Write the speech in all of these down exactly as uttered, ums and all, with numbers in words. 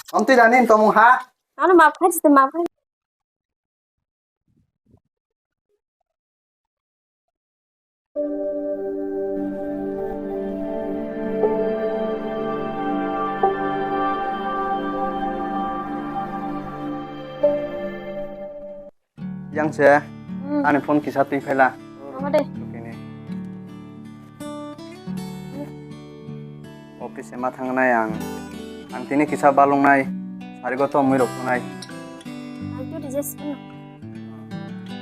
Amtwi dani tomung ha? Ano map khai site map khai. Yang se, hmm, ani phone kisa twi phaila. Tamo de. Tini. Office ma thangnai ang. Ang tini kisa balungnai. Sarigo to mui rok nai. Ang to rejection.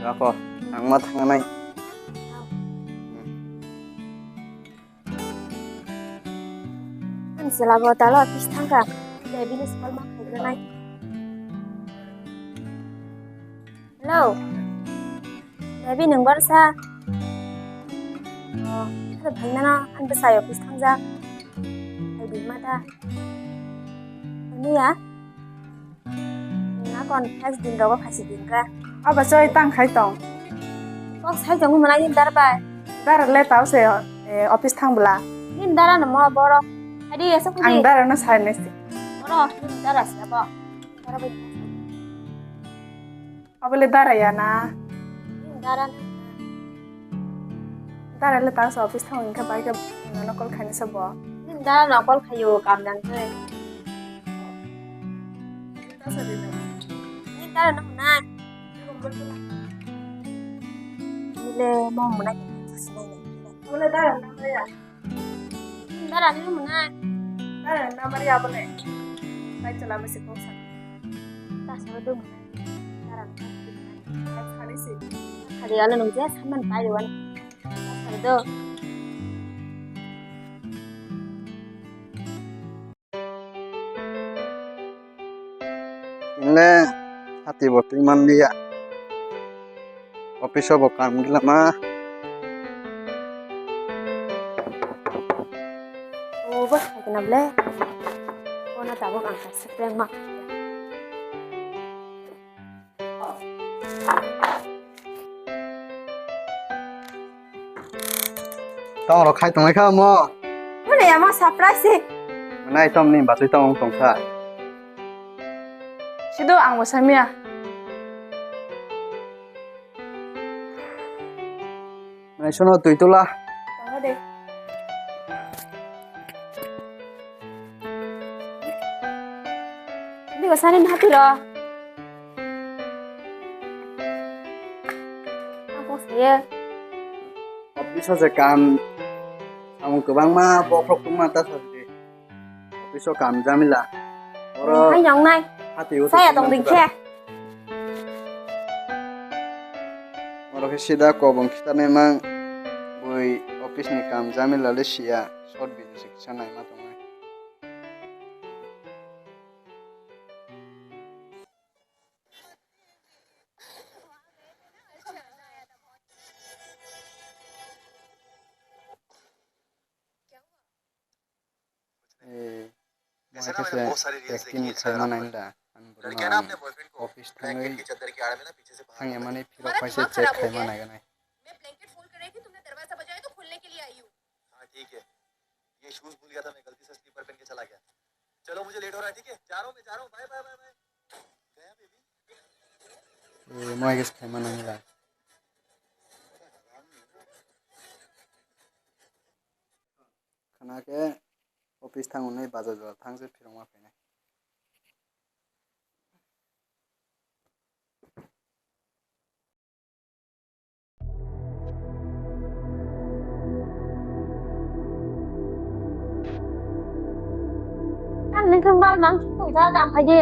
Ako, ang ma thangnai. Ang sela bo talo office thangka. Dai bini sal ma khairanai. Hello. Dai bini nang barsa. Oh, ada bhai nana ang besai office thangjak. Hai di mata. Ini ya. Na kon next din rogo phasi din ka. Aba choi tang khai tong. Kok sai tong mana ni dar bai. Dar le tau se, eh, office thang bla. Nin dara no mo boro. Adi esa kudi. Ang dara no sai nesi. Boro nin dara sia bo. Dara bai. Aba le dara ya na. Nin dara no. Dara le tang se office thang ka bai ka no call khai nesa bo. Nin dara no call khayo kam dang kai. Ni dara no nai. Ni le mo mo nai. Mo le dara no ya. Ni dara ni mo nai. Dara na mari abo le. Sai chala mo se ko sa. Ta sa do mo nai. Dara no. Khali ala nung je saman pai wan. Ta sa do. Inle hati bo twi manliya. Office o bo kam gila ma. O ba khaikna ble. Kono tabuk ang kaisa prank ma. Tong rok khai tongwi kha mo. Mune ya mo surprise se. Nai tom ni batwi tong tong kha. Sido ang bo samya. Nai sono twi tula. Tong de. Ini ko sani hati ro. Ang kok saya. Office o je kam samung kwbangma bokhorok tongma ta sajdi. Office o kam jamila. Oro hai nong nai. Hati utu saya tong ding khe. Oro khe sida kobong khitarnai mang bui office ni kam jamila le siya short video se kisa naima tongnai. Eh, mo khe se acting khaima nai da. Ani bwrwino ang office thangwi thangya mani phirok paisa check khaima nai ganai. मैं blanket fold कर रही थी, तुमने दरवाजा बजाया तो खोलने के लिए आई हूँ। हाँ, ठीक है। ये शूज भूल गया था मैं, गलती से स्लीपर पहन के चला गया। चलो, मुझे लेट हो रहा है, ठीक है? जा रहा हूँ मैं, जा रहा हूँ, बाय, बाय, बाय, बाय। गया baby. Eh, mo khe se khaima nai da. Khana khe office thango nai bazar jora thang se phirok ma phainai. Ang nung khe bal mang sukha da phai di.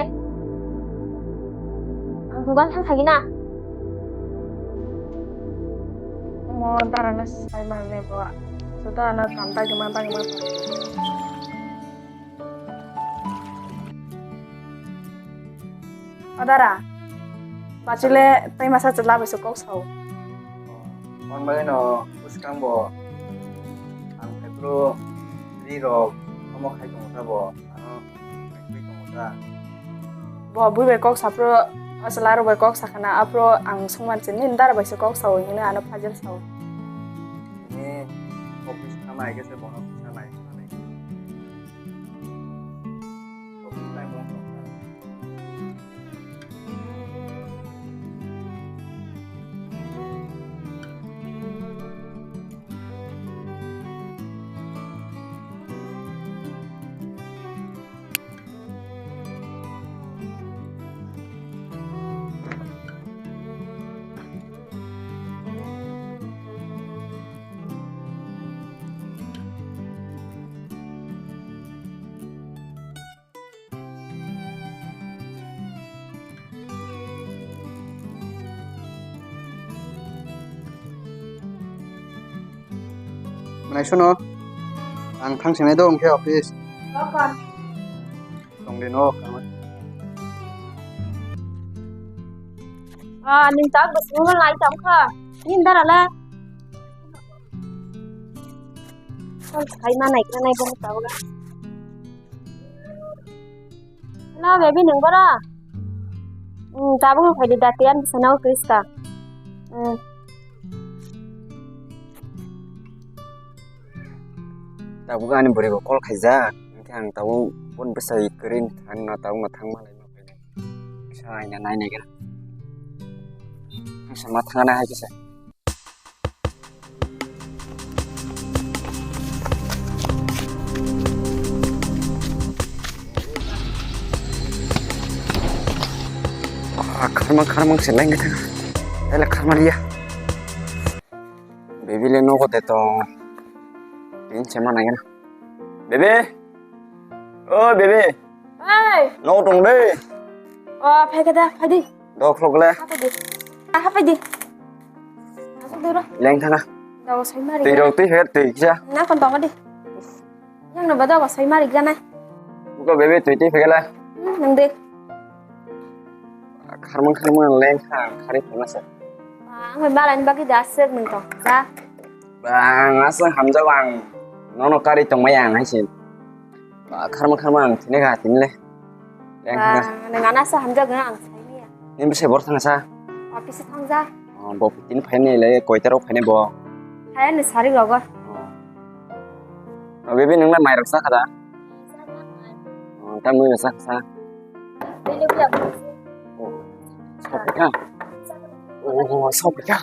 Ang dugan thang khaina. Mo dara na sai mang ne bo. Suda na kam ta gima ta gima. O dara, bachile tei masa chwla bai se kok sao. On bagwi no bwskang bo ang phai phuru ri rok omo khai tongo ta bo ano khai tongo ta. Bo bui bai kok saphuru o chwla rok bai kok sakhana aphuru ang sungman chini dara bai se kok sao hino ano phajel sao. Ni office thanai khe se bono kisa nai. Office time o. Naisono, ang thangsinai do hwnkhe office. Tongdi no. Ah, ning tak bwswk lai tong kha. Ning dara la. Phone khai ma nai kha nai bo tabuk. Hello, baby, nung boro? Hmm, tabuk phai di, dati an bisa nau kris ka. Hmm. Tabuk ani bwrwi bo call khaijak. Hwnkhe ang tabuk bun bwsai kwrwi thang na tabuk no thang ma lai ma phai nai. Kisa aina nai nai khe. Kisa ma thang na hai kisa. Ah, kharmang kharmang se leng thang. Ele kharmang ya. Baby le nogo te to. Tin se ma nai na. Baby. O baby. Hey. Nogo tong de. O phai khe da, phai di. Dok lok le. Phai di. Aha phai di. Asuk duro. Leng thana. Dago sai mari. Twi rok twi her twi kisa. Na kon tongo di. Yang no bada ko sai mari gana. Buka baby twi twi phegala. Hmm, nang de. Kharmang kharmang leng kha khari phana sa. Ang bai malai ni bagwi da sek nang to. Ja. Bang asa hamjak ang. Nono kari tong maya ang hai sin. Ba, kharma kharma ang thini kha, thini le. Leng kha. Ba, nang ana sa hamjak ang, ang sai maya. Nini bwsai bor thang sa? Office thang ja. Oh, bo tini phai ni le, koi ta rok phai ni bo? Phai ni sari rogo. Oh. Oh, baby, nung le mai rok sa kha da? Oh, ta mui rok sa kha sa? Bini buya. Oh, sok kha. Oh, sok kha.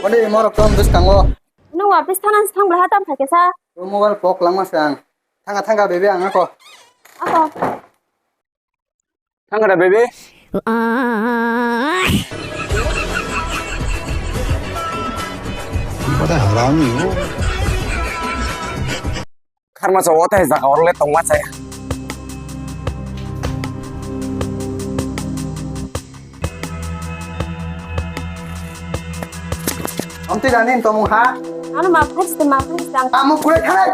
Ode morok tom bwskango. Nung office thana thang bwla tam phaikhe sa. O mobile pok langma se ang. Thanga thanga bebe ang ako. Ako. Thanga da bebe. Bada harami ho. Kharma sa o tai jaga oro le tongma chaya. Amtwi dani tomung ha? Ano ma phai site, ma phai site ang. Amo pure khalai.